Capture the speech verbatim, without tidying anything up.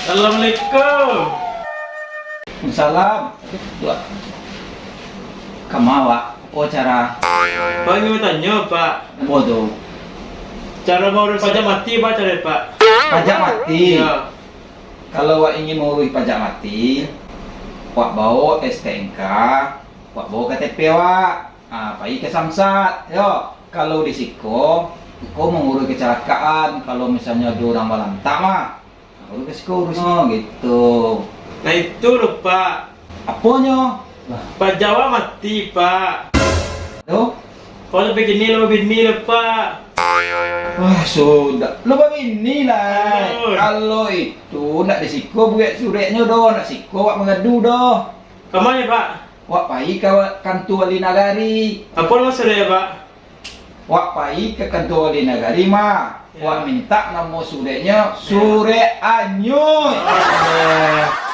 Assalamualaikum. Salam. Wah. Kama, Wak? Apo cara? Pak, ingin batanyo, Pak. Apo tu? Caro mauruih pajak mati, Pak, caro, Pak. Pajak mati? Iyo. Kalau wak ingin mauruih pajak mati, wak bawo S T N K, wak bawo K T P wak. Ah, pai ka Samsat, yo. Kalau di siko, ko mauruih kecelakaan, kalau misalnyo ado urang balantak mah, baru ka siko urusnyo, gitu. Nah, itu lo, Pak. Aponyo? Lah. Pajak wak mati, Pak. Lo? Kalau begini lo, bini lo, Pak. Wah, sudah. Lo babini lah. Aduh. Kalau itu, ndak di siko buek sureknyo doh, ndak siko wak mangadu doh. Kama nyo, Pak? Wak pai ka kantua wali nagari. Apo namo sureknyo, Pak? Wak pai ka kantua wali nagari mah. Yo. Wak mintak namo sureknyo, surek anyuik. Aduh.